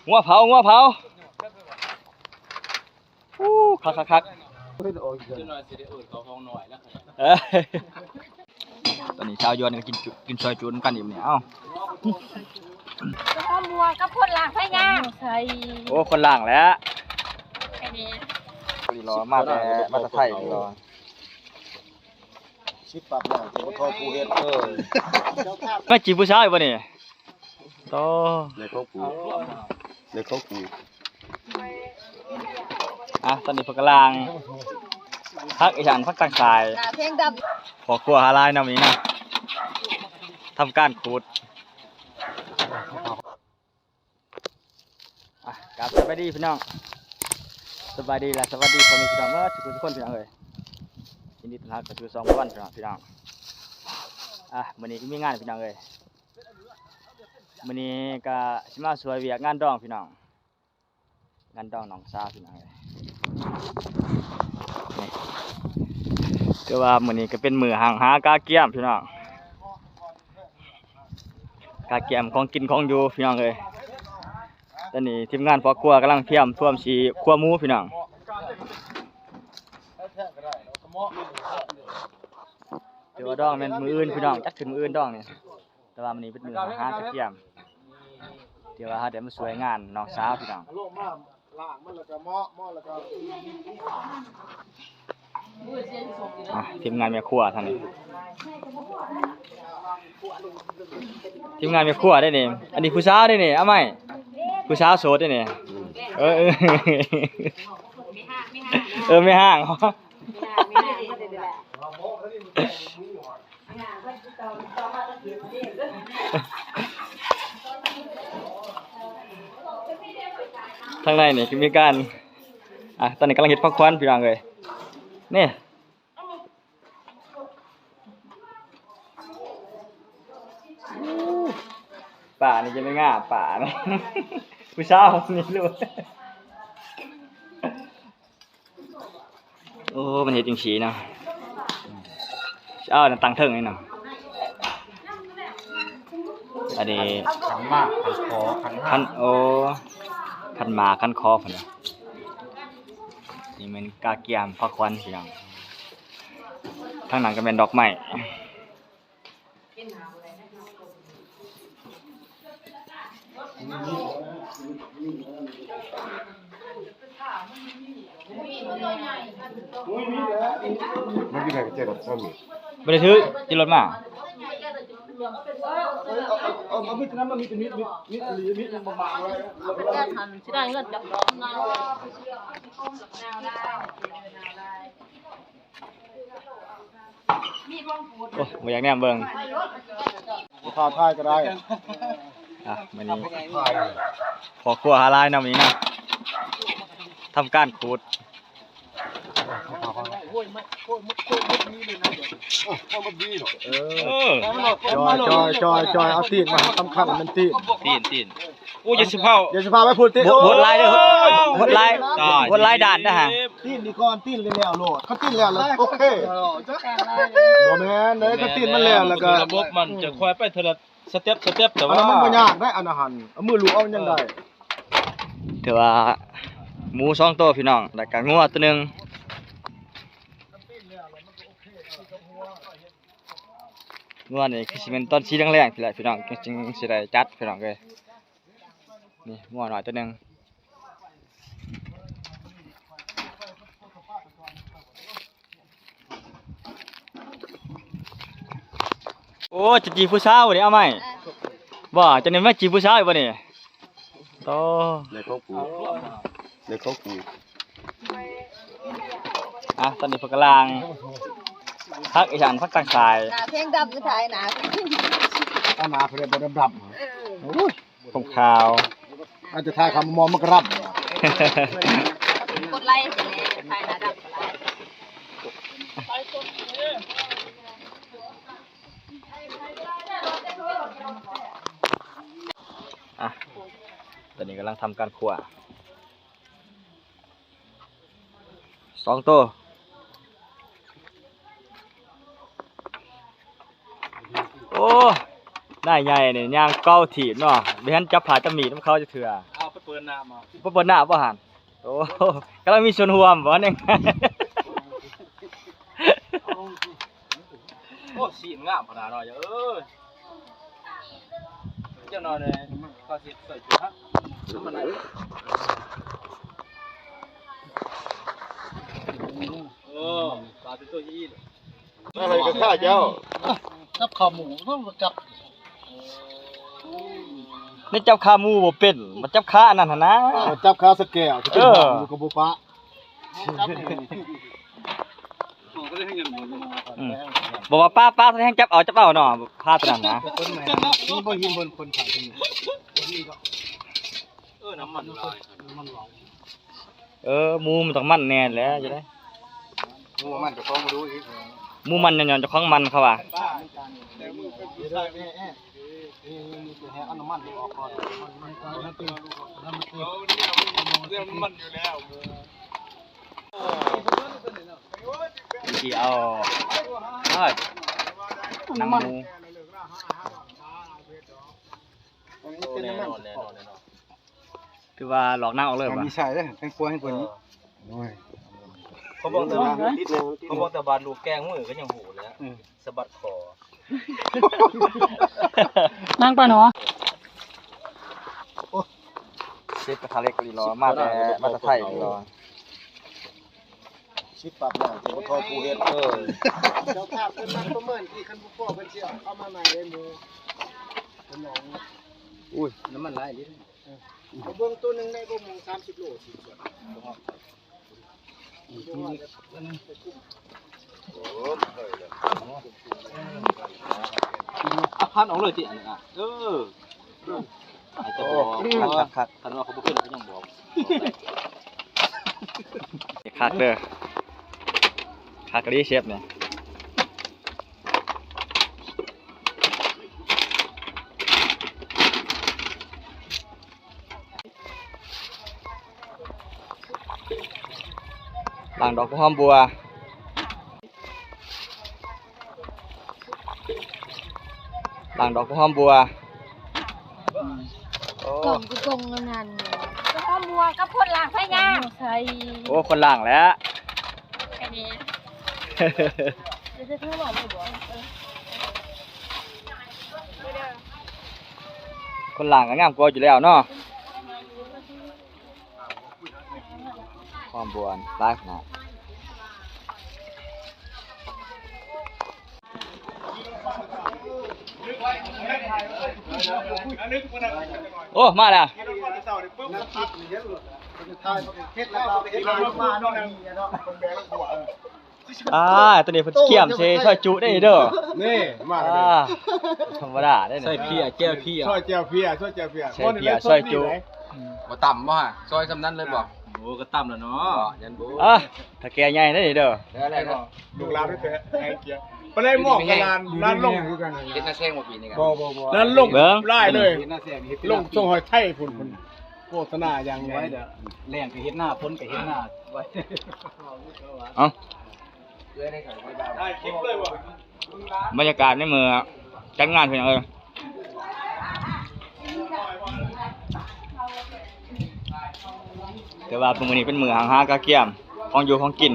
ງົວເຜົາ ງົວເຜົາ. ໂອ້ ຄັກໆໆ ເອີ ຕອນນີ້ຊາວຍວນກໍກິນຈຸ ກິນຊອຍຈຸນຳກັນອີກນີ້. ເອົ້າ ໝວກກັບຄົນລ້າງໄຟຍາງໃສ່. ໂອ້ ຄົນລ້າງແຫຼະ ອັນນີ້ ພໍດີລໍມາແຕ່ ມາແຕ່ໄທນີ້ລະ. ສິບປາກໜ້າທີ່ບໍ່ທໍ່ຜູ້ເຮັດ. ເອີ ມາຈີບຜູ້ສາວຢູ່ບໍ່ນີ້? ໂຕ ໃນຂອງກູ ໃນຂອງກູ. ອ່ະ ຕອນນີ້ເພິ່ນກຳລັງຜັກອີຫຍັງ ຜັກຕາງຊາຍ. ອ່າ ເພງດຳ ພໍ່ຄົວຫາລາຍນຳນີ້ນະ ທຳການຂູດ. ອ່ະ ກາບສະບາຍດີພີ່ນ້ອງ ສະບາຍດີ ແລະ ສະຫວັດດີພໍ່ແມ່ພີ່ນ້ອງເບິດທຸກຄົນພີ່ນ້ອງເອີຍ. ຍິນດີຕ້ອນຮັບເຂົ້າສູ່ຊ່ອງບ່າວວັນພີ່ນ້ອງ ພີ່ນ້ອງ. ອ່ະ ມື້ນີ້ກໍມີງານພີ່ນ້ອງເອີຍ ມື້ນີ້ກໍຊິມາຊ່ວຍວຽກງານດອງພີ່ນ້ອງ ງານດອງນ້ອງສາວພີ່ນ້ອງເອີຍ. ນີ້ ຄືວ່າມື້ນີ້ກໍເປັນມື້ຮັ່ງຫາກະກຽມພີ່ນ້ອງ ກະກຽມຂອງກິນຂອງຢູ່ພີ່ນ້ອງເອີຍ. ຕອນນີ້ທີມງານພໍ່ຄົວກຳລັງກຽມ ກຽມຊິຂົ້ວໝູພີ່ນ້ອງ. ແຕ່ວ່າດອງແມ່ນມື້ອື່ນພີ່ນ້ອງ ຈັດຂຶ້ນມື້ອື່ນດອງນີ້ ແຕ່ວ່າມື້ນີ້ເປັນມື້ຫາກະກຽມ ທີ່ວ່າເຮົາໄດ້ມາຊ່ວຍງານນ້ອງສາວພີ່ນ້ອງ. ອ່ະ ທີມງານແມ່ຄົວທາງນີ້ ທີມງານແມ່ຄົວເດ້ນີ້. ອັນນີ້ຜູ້ສາວເດ້ນີ້ ເອົາໃໝ່ ຜູ້ສາວໂສດເດ້ນີ້. ເອີ ເອີ ເອີ ແມ່ຮ້າງ. ທາງໃນນີ້ຄືມີການ ອ່ະ ຕອນນີ້ກຳລັງເຮັດຜັກຂວັນພີ່ນ້ອງເອີຍ ນີ້. ປານີ້ຈະໄດ້ງາມ ປານີ້ ຜູ້ສາວນີ້ລູກ. ໂອ້ ມັນເຮັດຈັ່ງຊີ້ເນາະ ເອົາ ຕັ້ງເທິງນີ້ເນາະ. ອັນນີ້ຂັນໝາກ ຂັນຂໍ ຂັນ ຂັນ ໂອ້ ຂັນໝາກ ຂັນຂໍພຸ້ນນະ. ນີ້ແມ່ນກະກຽມຜັກຂວັນພີ່ນ້ອງ ທາງນັ້ນກໍແມ່ນດອກໄມ້. ບໍ່ໄດ້ຖື ຂີ່ລົດມາ. ເອົາ ເອົາ ເອົາ ເອົາມີດນັ້ນມາ ມີດ ມີດ ມີດ ມີດບາງໆ ໄວ້ ແກ້ນຫັ້ນ ຊິໄດ້ເງິນຈາກດອກນາວ. ໂອ້ຍ ບໍ່ຢາກແນມເບິ່ງ. ບໍ່ພາຖ່າຍກໍໄດ້. ອ່ະ ມື້ນີ້ພໍ່ຄົວຫາລາຍນຳນີ້ນະ ທຳການຂູດ. ເອີ ຈອຍ ຈອຍ ຈອຍ ເອົາຕີນມາ ສຳຄັນແມ່ນຕີນ ຕີນ ຕີນ. ໂອ້ ຢ່າຊິພາວ ຢ່າຊິພາວໄປພຸ້ນຕິ. ໂຫດຫຼາຍເດີ ໂຫດຫຼາຍ ໂຫດຫຼາຍດ້ານນະ. ຕີນນີ້ກ່ອນ ຕີນແລ້ວໂລດ ຄັນຕີນແລ້ວ ໂອເຄ. ບໍ່ແມ່ນເດ້ ຄັນຕີນມັນແລ້ວ ແລ້ວກໍລະບົບມັນຈະຄ່ອຍໄປເທື່ອລະສະເຕັບ ສະເຕັບ. ແຕ່ວ່າອັນນັ້ນມັນບໍ່ຍາກໄດ໋ ອັນນັ້ນຫັ້ນ ເອົາມືລູບເອົາຍັງໄດ້. ຖືວ່າໝູສອງໂຕພີ່ນ້ອງ ແລ້ວກໍງົວໂຕໜຶ່ງ. ງົວນີ້ຄືຊິແມ່ນຕອນສີແລງໆ ພຸ້ນແຫຼະພີ່ນ້ອງ ຈຶ່ງຊິໄດ້ຈັດພີ່ນ້ອງເອີຍ. ນີ້ງົວນ້ອຍໂຕໜຶ່ງ. ໂອ້ ຈະຈີບຜູ້ສາວນີ້ ເອົາໃໝ່. ບໍ່ ຈະນີ້ມາຈີບຜູ້ສາວອີກບໍ່ນີ້? ໂຕ ໃນຂອງກູ ໃນຂອງກູ. ອ່ະ ຕອນນີ້ເພິ່ນກຳລັງຜັກອີຫຍັງ ຜັກຕາງຊາຍ. ໜ້າເພງດຳ ຄືຖ່າຍໜ້າ ເອົາໜ້າເພິ່ນບໍ່ດຳໆ. ໂອ້ຍ ຜົມຂາວ ອາດຈະຖ່າຍຄຳມອງມັນກໍດຳ. ກົດໄລ ຖ່າຍໜ້າດຳ. ອ່ະ ຕອນນີ້ກຳລັງທຳການຂົ້ວ ສອງໂຕ. ໂອ້ ນາຍໃຫຍ່ນີ້ຍ່າງເກົາຖີບເນາະ ບໍ່ທັນຈັບຜ້າຈັບມີດນຳເຂົາຈັກເທື່ອ. ເປີດໜ້າມາ ບໍ່ເປີດໜ້າບໍ່ຫັ້ນ? ໂອ້ ກຳລັງມີສ່ວນຮ່ວມບໍ່ນີ້? ໂອ້ ຊີ້ນງາມຂະໜາດເນາະ ເອີ ຈັກໜ້ອຍແດ່ ເຂົາຊິໃສ່ຈຸດຮະ ໂອ້ ປາເປັນຕົວອີ່ ອະໄລກັບຂ້າເຈົ້າ? ຈັບຂາໝູ ຕ້ອງຈັບ ນີ້ຈັບຂາໝູບໍ່ເປັນ ມາຈັບຂາອັນນັ້ນຫັ້ນນາ ມາຈັບຂາສະແກ້ວ ເອີ ຢູ່ກໍບໍ່ປະ ອືມ ບໍ່ວ່າປະ ປະ ແຮ່ງຈັບເອົາ ຈັບເອົາເນາະ ຂາຕົວນັ້ນນະ ມີບໍ່ ມີບໍ່ຄົນຂາຍຕົວນີ້ ເອີ ນ້ຳມັນຫຼາຍ ນ້ຳມັນຫຼາຍ. ເອີ ໝູມັນຕ້ອງມັນແນ່ແຫຼະ ຈັ່ງໃດ ໝູມັນເຈົ້າຂອງບໍ່ດູອີກ ໝູມັນຍ້ອນເຈົ້າຂອງມັນ ເຂົາວ່າ ຊິເອົາ ເອີຍ ໜັງໝູ ໂອ້ ແນ່ນອນ ແນ່ນອນ ແນ່ນອນ. ຖືວ່າຫຼອກນາງອອກເລີຍ ມັນມີໃຊ້ເດ້ ແພງກວ່າໃຫ້ເພິ່ນ ເອີ ໂອ້ຍ ເຂົາບອກແຕ່ ເຂົາບອກແຕ່ບາດລູກແກງມືກໍຍັງຮູ້ແຫຼະ ອືມ ສະບັດຄໍ ນາງປາໜໍ ໂອ້ ເຊຟກະທະເຫຼັກອີ່ຫຼີ ມາແຕ່ ມາແຕ່ໄທອີ່ຫຼີ. ສິບປາກໜ້າທີ່ບໍ່ທໍ່ຜູ້ເຮັດ ເອີ ເຈົ້າພາບເພິ່ນມາປະເມີນທີ່ ຄັນບໍ່ພໍເພິ່ນຊິເອົາເຂົ້າມາໃໝ່ເດ້ໝູ ເພິ່ນວ່າ ອຸ້ຍ ນ້ຳມັນຫຼາຍເດ້ ເອີ ເອົາເບິ່ງໂຕໜຶ່ງໄດ້ບໍ່ ໝູສາມສິບໂລ ສິບສ່ວນ ເອົາພັນອອກເລີຍຕິ ອັນນີ້ ເອີ. ໂອ້ ຄັກໆໆ ຄັນວ່າເຂົາບໍ່ເປັນເຂົາຍັງບອກ ຄັກເດີ ຄັກອີ່ຫຼີເຊຟນີ້ ລ້າງດອກຫອມບົວ. ລ້າງດອກຫອມບົວ ໂອ້ ກົງຄືກົງອັນນັ້ນ ຫອມບົວກັບຄົນລ້າງໄຊຍາ ໃສ່ ໂອ້ ຄົນລ້າງແຫຼະ ອັນນີ້ ຄົນລ້າງກໍງາມກວ່າຢູ່ແລ້ວເນາະ. ຫອມບົວຫຼາຍຂະໜາດ ໂອ້ ມາແລ້ວ ເຮັດແລ້ວເຮັດມາເນາະ ອາ ໂຕນີ້ເພິ່ນກຽມໃສ່ຊອຍຈຸໄດ້ເດີ ນີ້ມາແລ້ວ ອາ ທຳມະດາເດ້ ໃສ່ເພຍ ແຈ່ວເພຍ ຊອຍແຈ່ວເພຍ ຊອຍແຈ່ວເພຍ ໃສ່ເພຍ ຊອຍຈຸ ບໍ່ຕຳບໍ່ ຊອຍສ່ຳນັ້ນເລີຍບໍ່ ໂອ້ ກໍຕຳແລ້ວເນາະ ຍັງບໍ່ ອາ ຖ້າແກ່ໃຫຍ່ເດ້ນີ້ເດີ ລູກຫຼານແທ້ໆ ໃຫ້ກຽດ ປາໄດ້ໝອກກັບຫຼານ ຫຼານລົງ ເຮັດນາແຊງບໍ່ປີນີ້ ບໍ່ ບໍ່ ບໍ່ ຫຼານລົງຫຼາຍເລີຍ ເຮັດນາແຊງ ເຮັດ ລົງສົ່ງໃຫ້ໄທພຸ້ນ ໂຄສະນາຢ່າງໃຫຍ່ ແລ້ງກໍເຮັດນາ ຝົນກໍເຮັດນາ ເອົາ ບັນຍາກາດໃນມື້ຈັດງານ ພີ່ນ້ອງເອີຍ ແຕ່ວ່າມື້ນີ້ເປັນມື້ຫາງຫາກະກຽມ ຂອງຢູ່ຂອງກິນ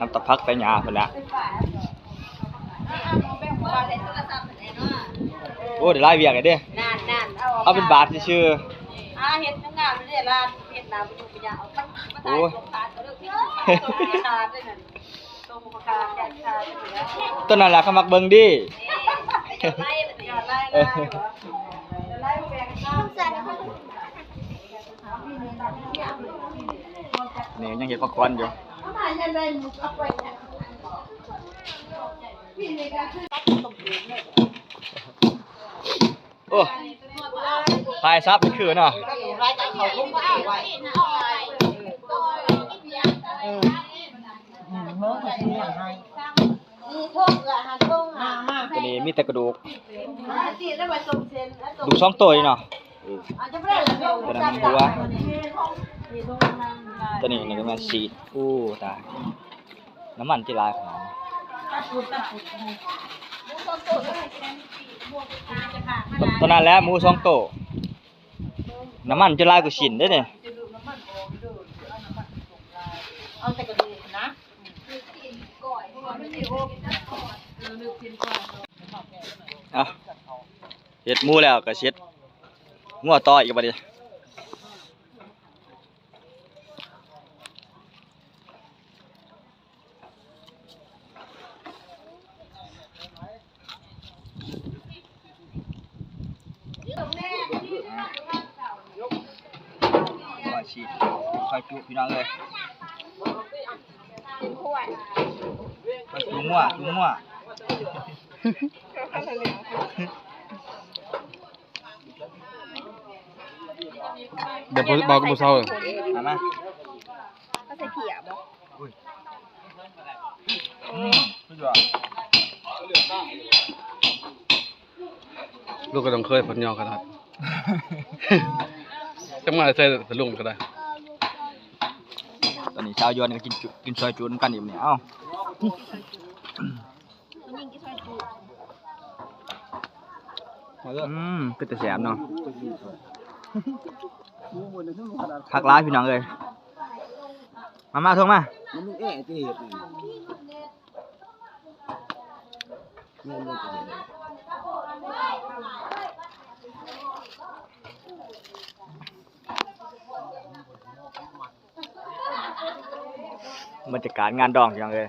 ນຳຕາຜັກຕາຫຍ້າພຸ້ນແຫຼະ ໂອ້ ໄດ້ຫຼາຍວຽກເດ້ ເອົາເປັນບາດຊື່ໆ ອາ ເຮັດງາມເດ້ ລານເຮັດໜ້າບໍ່ຢູ່ປະຍາ ເອົາມັນ ມັນຕາຍ ໂອ້ຍ ຕົວຂາດເລີຍ ຕົວຂາດເລີຍນັ້ນ ຕົວຂາດ ຕົວຂາດ ຕົວນັ້ນລະເຂົາມັກເບິ່ງດີ ເອີ ນີ້ຍັງເຮັດຜັກຄວັນຢູ່ ໂອ້ ພາຍສັບນີ້ຄືເນາະ ຕົວນີ້ມີແຕ່ກະດູກ ດູກສອງໂຕນີ້ເນາະ ຕົວນັ້ນມັນຫົວ ຕົວນີ້ ນີ້ກໍແມ່ນຊີ້ນ ໂອ້ ຕາຍ ນ້ຳມັນທີ່ຫຼາຍຂະໜາດ ຕົວນັ້ນແຫຼະໝູສອງໂຕ. ນ້ຳມັນຈະຫຼາຍກວ່າຊີ້ນເດ້ນີ້. ເອົາແຕ່ກະດູກນະ. ເອົາ ເຮັດໝູແລ້ວກະຊິເຮັດງົວຕໍ່ອີກບາດນີ້. ຊອຍຈຸ ຊອຍຈຸ ພີ່ນ້ອງເອີຍ ຊອຍຈຸງົວ ຈຸງົວ. ແບບບໍ່ ເວົ້າກະບໍ່ເຊົາເລີຍ. ມາ ມາ ເຂົາໃສ່ເຂົ້າບໍ່? ອຸ້ຍ ອືມ ສຸດຍອດ. ລູກກະຕ້ອງເຄີຍ ເພິ່ນຫຍໍ້ຂະໜາດ ຈະມາໃສ່ຕະລຸງກະໄດ້. ຕອນນີ້ຊາວຍວນກະກິນຈຸ ກິນຊອຍຈຸນຳກັນອີກນີ້. ເອົ້າ ອືມ ເປັນຕາແຊບເນາະ ຄັກຫຼາຍພີ່ນ້ອງເອີຍ. ມາ ມາ ໂທມາ. ມັນມີແອຕິເຮັດນີ້ ແມ່ນບໍ່? ບັນຍາກາດງານດອງພີ່ນ້ອງເອີຍ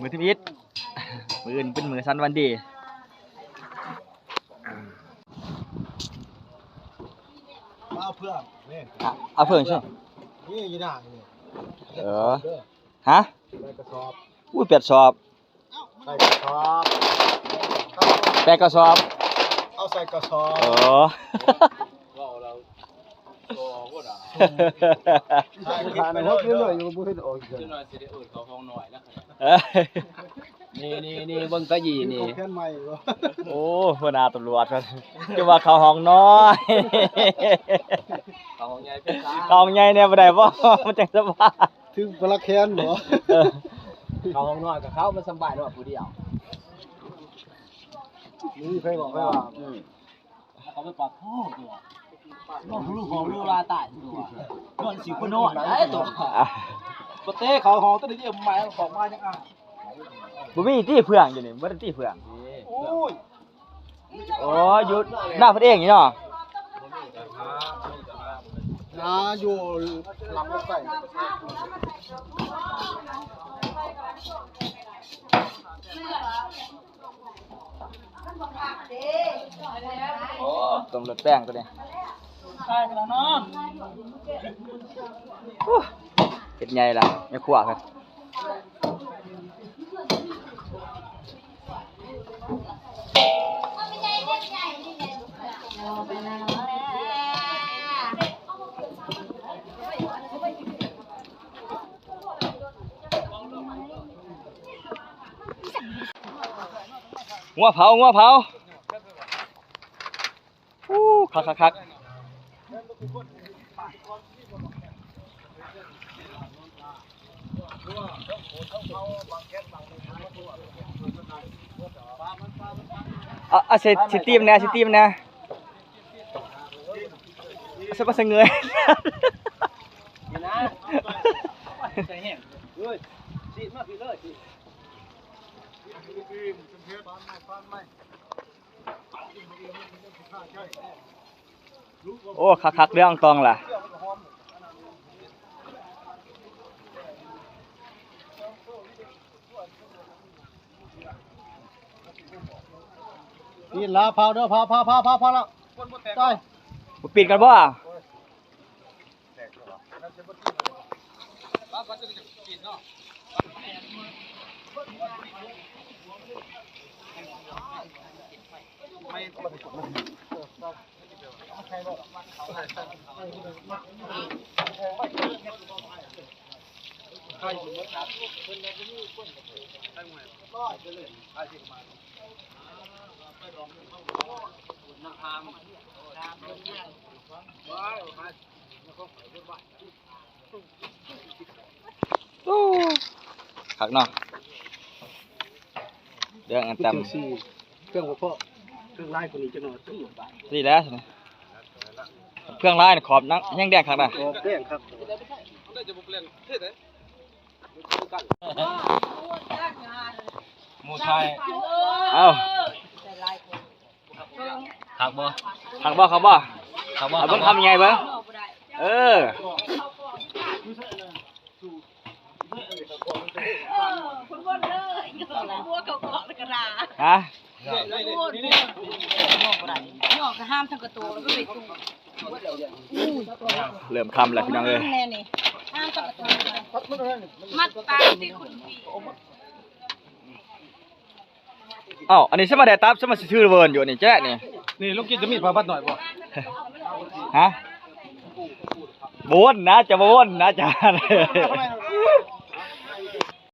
ມື້ທຳອິດ ມື້ອື່ນເປັນມື້ສັນວັນດີ. ເອົາເພື່ອງນີ້ ອະ ເອົາເພື່ອງໃສ່ ນີ້ຢູ່ໜ້ານີ້. ເອີ ຮະ ໃສ່ກະສອບ ອຸ້ຍ ແປດສອບ. ໃສ່ກະສອບ ແປດກະສອບ ເອົາໃສ່ກະສອບ. ເອີ ເວົ້າແລ້ວກໍບໍ່ໄດ້ ຂາດໃນຫົກເດືອນເລີຍ ຍັງບໍ່ເຫັນອອກອີກເທື່ອ. ຈັກໜ້ອຍຊິໄດ້ເອີ້ນເຂົ້າຫ້ອງນ້ອຍແລ້ວ. ເອີ ນີ້ ນີ້ ນີ້ ເບິ່ງຕາຢີນີ້ ຂອງແຂນໃໝ່ບໍ່? ໂອ້ ຫົວໜ້າຕຳຫຼວດ ຈະວ່າເຂົ້າຫ້ອງນ້ອຍ ເຂົ້າຫ້ອງໃຫຍ່ເປັນຊາ ເຂົ້າຫ້ອງໃຫຍ່ແດ່ບໍ່ໄດ້ບໍ່? ມັນຈັ່ງສະບາຍ. ຖືກປະລະແຄນບໍ່? ເອີ ເຂົ້າຫ້ອງນ້ອຍກະເຂົ້າ ມັນສະບາຍເນາະ ຜູ້ດຽວ. ນີ້ໃຜບອກ ໃຜວ່າ ອືມ ເຂົາໄປປາກໂທດຕົວະ ນອນຮູ້ຂອງຮູ້ລາຕາຍຕົວະ ນອນຊິບໍ່ນອນໄດ້ຕົວະ. ອ່ະ ບໍ່ເຕະເຂົ້າຫ້ອງ ຕະໄດ້ເຢ້ຽມໃໝ່ອອກມາຍັງອາຍ. ບໍ່ມີຕິເຟືອງຢູ່ນີ້ ບໍ່ໄດ້ຕິເຟືອງ. ໂອ້ຍ ໂອ້ ຢູ່ໜ້າເພິ່ນເອງນີ້ເນາະ ໜ້າຢູ່ຫຼັງລົດໄຟ. ຕົ້ມລົດແປ້ງຕົວນີ້ ເຮັດໃຫຍ່ລະ ແມ່ຄົວເພິ່ນ. ງົວເຜົາ ງົວເຜົາ. ໂອ້ ຄັກໆໆ. ເອົາ ເອົາ ຊິຕີມແດ່ ຊິຕີມແດ່ ຊິມາສະເຫງີຍ ນີ້ນະ ໃສ່ແຮງ ເອີຍ ຊິມາພີ້ເລີຍ. ໂອ້ ຄັກໆ ເລື່ອງຕອງລະ ປີນລະ ເຜົາເດີ ເຜົາ ເຜົາ ເຜົາ ເຜົາ ເຜົາລະ ຕາຍ ບໍ່ປີນກັນບໍ່? ໂອ້ ຄັກເນາະ ເລື່ອງອັນຕຳ ເຄື່ອງບໍ່ພໍ ເຄື່ອງຫຼາຍກວ່ານີ້ຈັກໜ້ອຍ ສີ່ແລ້ວ. ເຄື່ອງລາຍຂອບນະ ແຮງແດງຄັກນະ ຂອບແດງຄັກ ໝູ່ໄທ ເອົ້າ ຄັກບໍ່? ຄັກບໍ່? ຄັກບໍ່? ຄັກບໍ່? ເອົາເບິ່ງຄຳໃຫຍ່ເບິ່ງ ເອີ ຮະ? ເລີ່ມຄ່ຳແລ້ວພີ່ນ້ອງເອີຍ ມັດຕາຍທີ່ຄຸນພີ່ ເອົ້າ ອັນນີ້ສະມາໄດ້ຕັບ ສະມາຊິຖືເວີນຢູ່ນີ້ ແຈະນີ້ ນີ້ລູກກິນຈະມີຜ້າພັດໜ້ອຍບໍ່? ຮະ? ບໍ່ວົນນະ ຈະບໍ່ວົນນະ ຈານ